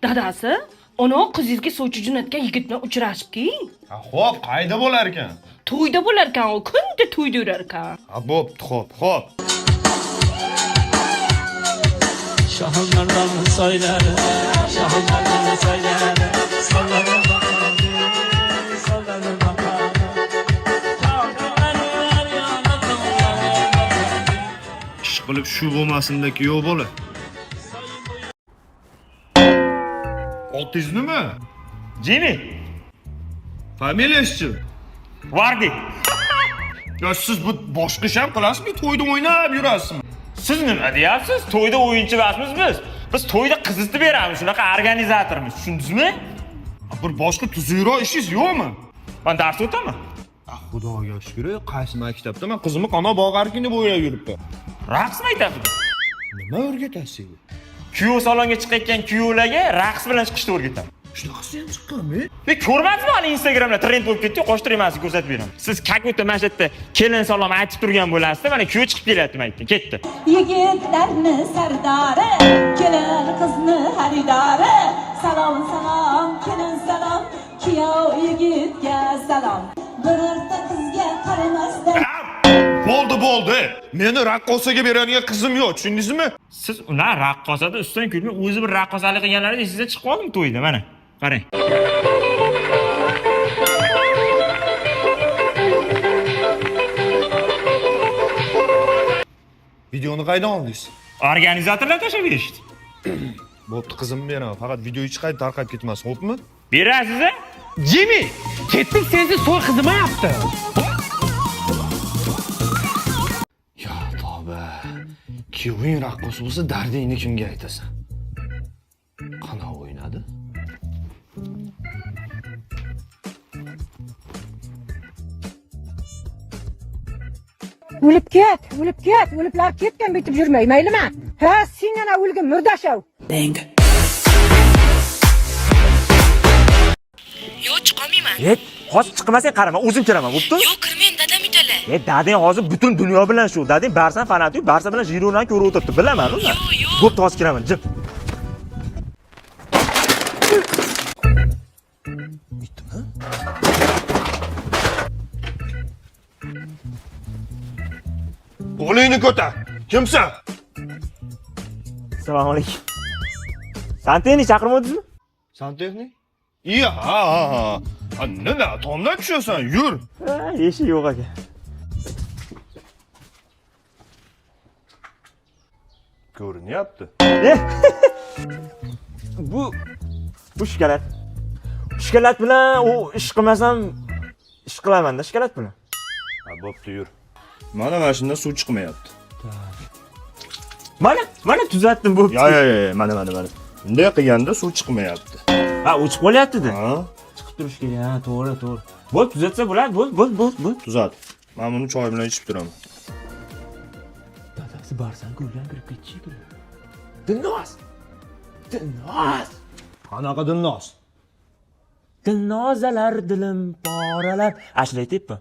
Dadasi, ana qizingizga sovchi jo'natgan yigit bilan uchrashib keyin. Ha, xo'p, qayda bo'lar ekan? To'yda bo'lar ekan, u kunda to'yda yurar ekan. Ha, bo'pti, xo'p, xo'p. Şahınlardan söyler, şahınlardan söyler. Sallanır bakalım, sallanır bakalım. Şahınlar yana bakalım. Ish qilib shu bo'lmasin-da kuyov bola. Otingiz nima? Jimmy, Familiyasichi? Vardi. Yo, siz bu boshqa ish ham qilasizmi? To'yda o'ynab yurasizmi? Siz nima deyapsiz? To'yda o'yinchi emasmiz biz. Biz to'yda qizitib beramiz, shunaqa organizatormiz, tushundingizmi? Bir boshqa tuzukroq ishingiz yo'qmi? Men dars o'taman. Ah, xudoga shukr, qaysi maktabda men qizimni qona bog'arkin deb o'ylab yuribman. Raqs maktabida. Nima o'rgatasiz? Kuyov salonga chiqayotgan kuyovlarga raqs bilan chiqishni o'rgataman. Shunaqasi ham chiqqanmi? E ko'rmadingizmi hali Instagramda trend bo'lib ketdi, qo'shtirib emas ko'rsatib beraman. Siz как будто mana shu yerda kelin salom aytib turgan bo'lasizda, mana kuyov chiqib kelyapti mana yerdan, ketdi. Yigitlarni sardori, kelin qizni xaridori. Salom salom, kelin salom, kuyov yigitga salom. Birorta qizga qaramasdan Bo'ldi, bo'ldi. Meni raqqosaga beradigan qizim yo'q, tushundingizmi? Siz ular raqqosada ustidan kulmay o'zi bir raqqosalik qilganlarida esingizdan chiqib qoldimi to'yda mana. Qarang. Videoni qaydan oldingiz? Organizatorlar tashlab berishdi. Bo'pti, qizimni beraman. Faqat video hech qayerda tarqab ketmasin, xo'pmi? Berasiz a? Jimmy, ketdik sensiz to'y qizimayapti. Ya tavba. Kuyoving raqqos bo'lsa, dardingni kimga aytasan? Qanaqa o'ynadi? O'lib ket, o'lib ket, o'liblar ketgan bitib yurmay, maylimi? Ha, sen yana o'lgin murdashav. Yo'q, chiqolmayman. E, hozir chiqmasang qarama, o'zim kiraman, bo'pti? Yo'q, kirmang, dadam uydalar. E, dadang hozir butun dunyo bilan shu. Dadang Barsa fanati, Barsa bilan Jironani ko'rib o'tiribdi, bilaman uni. Yo'q, yo'q. Bo'pti, hozir kiraman, jim. Qo'lingni ko'tar. Kimsan? Assalomu alaykum. Santexnik chaqirmadingizmi? Santexnik? Iya, ha, ha, ha. Ha, nima, tomdan tushasan, yur. Ha, eshik yo'q ekan. Ko'rinyapti. E, bu bu shokolad. Shokolad bilan u ish qilmasam ish qilaman-da shokolad bilan. Ha, bo'pti, yur. Mana mana shundan suv chiqmayapti. Mana, mana tuzatdim bo'pti. Ya, ya, ya, mana, mana, mana. Bunday qilganda suv chiqmayapti. Ha, o'chib qolyapti-da. Ha, Chiqib turish kerak. Ha, to'g'ri, to'g'ri. Bo'l, tuzatsa bo'ladi. Bo'l, bo'l, bo'l, bo'l. tuzat. Men buni choy bilan ichib turaman. Dadasi Barsani ko'rgan kirib ketishi kerak. Dilnoz. Dilnoz. Qanaqa Dilnoz? Dilnozalar dilim poralar. Ashula aytyapman.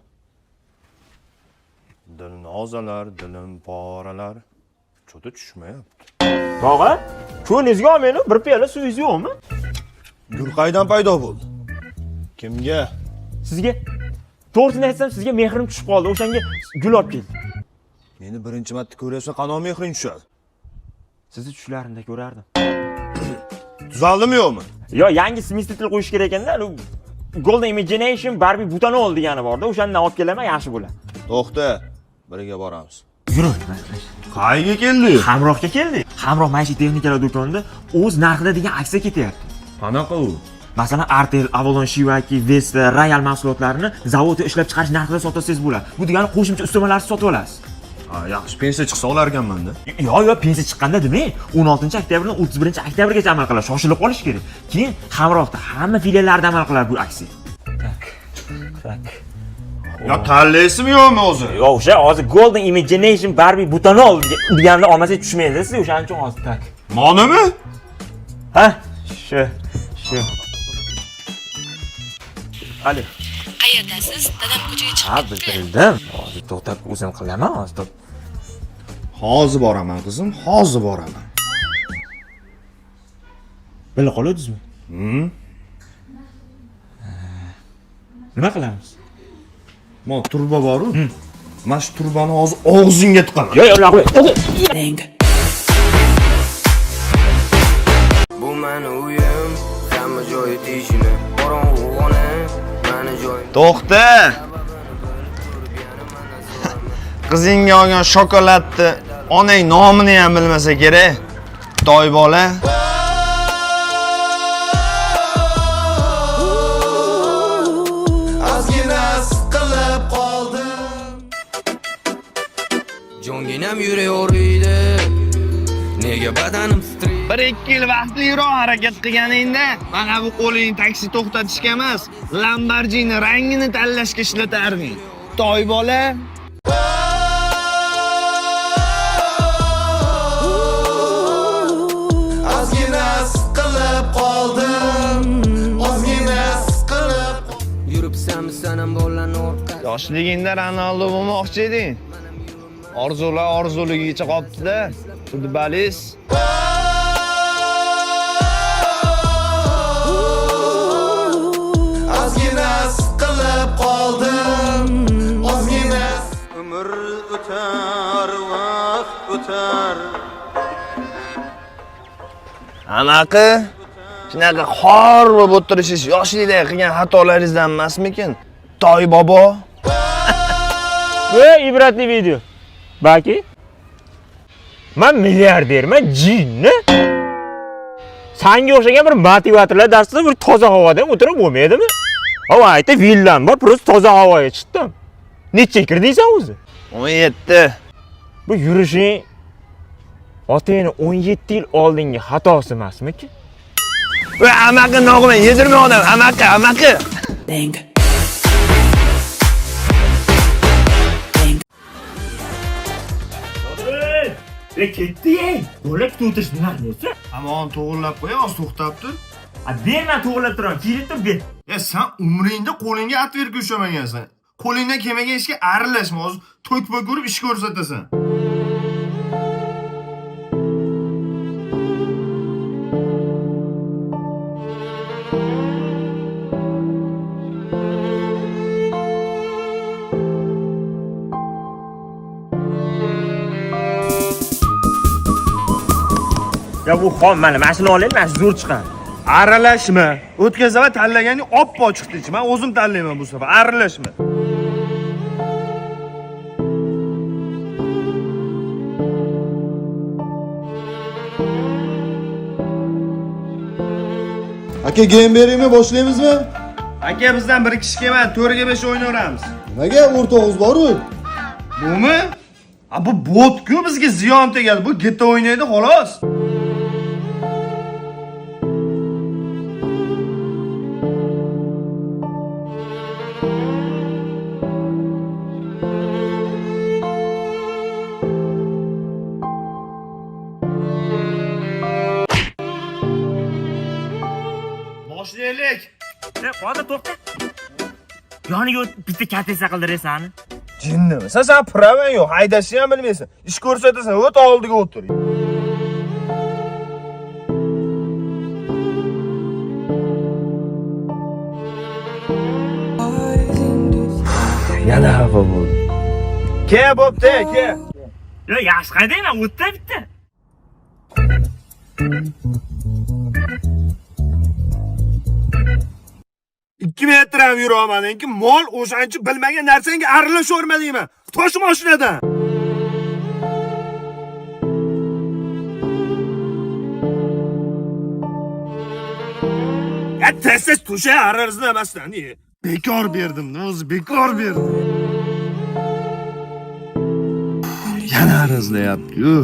Dilnozalar, dilim poralar. Cho'ta tushmayapti. Tog'a, ko'nglingizga olmang, bir piyola suvingiz yo'qmi? Gul qaydan paydo bo'ldi? Kimga? Sizga to'g'risini aytsam, sizga mehrim tushib qoldi. O'shanga gul olib keldim. Meni birinchi marta ko'ryapsan, qanaqa mehring tushadi? Sizni tushlarimda ko'rardim. Tuzaldimi yo'qmi? Yo, yangi smesитель qo'yish kerak ekanda, u Golden Imagination Barbie Butanol degani borda, o'shandan olib kelaman, yaxshi bo'ladi. To'xta, birga boramiz. Yuring. Qayga keldi? Hamrohga keldik. Hamroh maishiy texnikalar do'konida o'z narxida degan aksiya ketyapti. Qanaqa u? Masalan, Artel, Avalon, Shivaki, Vesta, Royal mahsulotlarini zavodda ishlab chiqarish narxida sotsangiz bo'ladi. Bu degani qo'shimcha ustamalarsiz sotib olasiz. Ha, yaxshi, pensiya chiqsa olar ekanman-da. Yo, yo, pensiya chiqqanda demang, 16-oktyabrdan 31-oktyabrgacha amal qiladi. Shoshilib qolish kerak. Keyin Hamrohda hamma filiallarida amal qiladi bu aksiya. Tak. Tak. Yo, tanlaysizmi yo'qmi o'zi? Yo, o'sha hozir Golden Imagination Barbie Butanol deganini olmasangiz tushmaydi siz o'shaning uchun hozir tak. Monimi? Ha? Shu, shu. Alo. Qayerdasiz? Dadam ko'chaga Ha, chiqib ketdi. bildim. Hozir to'xtab o'zim qilaman, hozir to'xtab. Hozir boraman qizim, hozir boraman. Bila qoladingizmi? Nima qilamiz? Mo turba bor-u. Mana shu turbani hozir og'zingga tiqaman. Yo'q, yo'q, yo'q. Bu mani uyim, hamma joyi tishini. Qorong'u xona, mani joyim. To'xta. Qizingga olgan shokoladni onang nomini ham bilmasa kerak. Toy bola. Ozgina siqilib qoldim. Jonginam yurak og'riydi. Nega badanim titraydi? Bir ikki yil vaqtliroq harakat qilganingda mana bu qo'lingni taksi to'xtatishga emas, Lamborghini rangini tanlashga ishlatarding. Toy bola. Ozgina siqilib qoldim. Ozgina siqilib Yuribsan sanam bolani orqa. Yoshligingda Ronaldo bo'lmoqchi eding. Orzular orzuligicha qolibdi-da. Futbolist. Ozgina siqilib qoldim. Ozgina umr o'tar, vaqt o'tar. Anaqa shunaqa xor bo'lib o'tirishingiz yoshlikda qilgan xatolaringizdan emasmikin? Toy bobo. Ey, ibratli video. Baki. Men milliarderman, jinni. Sanga o'xshagan bir motivatorlar darsida bir toza havoda o'tirib bo'lmaydimi? Ova ayta villam bor, просто toza havoga chiqdim. Necha kirdingsan o'zi? 17. Bu yurishing otangni 17 yil oldingi xatosi emasmikin? Va amaqa nog'ma yedirma odam, amaqa, amaqa. E ketdi, ey. Bola kutib o'tirish nima nesi? Amon to'g'irlab qo'y, hozir to'xtab tur. A ber, men to'g'rilab turaman. Kelib tur, ber. E sen umringda qo'lingga otvertka ushlamagansan. Qo'lingdan kelmagan ishga aralashma, hozir to'kpa ko'rib ish ko'rsatasan. Ya bu xom mana, mana shuni olaylik, mana shu zo'r chiqadi. Aralashma. O'tgan safar tanlaganing oppoq chiqdi. Men o'zim tanlayman bu safar. Aralashma. Aka, game beraymi, boshlaymizmi? Aka, bizdan bir kishi kelmadi, 4 ga 5 o'ynayveramiz. Nimaga o'rtog'iz bor-u? Bumi? A bu bot-ku, bizga ziyon tegadi. Bu GTA o'ynaydi xolos. Boshlaylik. E, hozir to'xta. Yoniga o'tib bitta katesa qildirasani. Jinnimi? Sen pravang yo'q, haydashni ham bilmaysan. Ish ko'rsatasan, o't oldiga o'tir. Yana xafa bo'ldi. Ke bo'pti, ke. Yo, yaxshi haydayman, o'tda bitta. Ikki metr ham yura olmadingki, mol o'shancha bilmagan narsangga aralashaverma deyman. Tosh mashinadan. Ya tez-tez tushay arazlamasdan. Bekor berdim, o'zi bekor berdim. Yana arazlayapti-yu.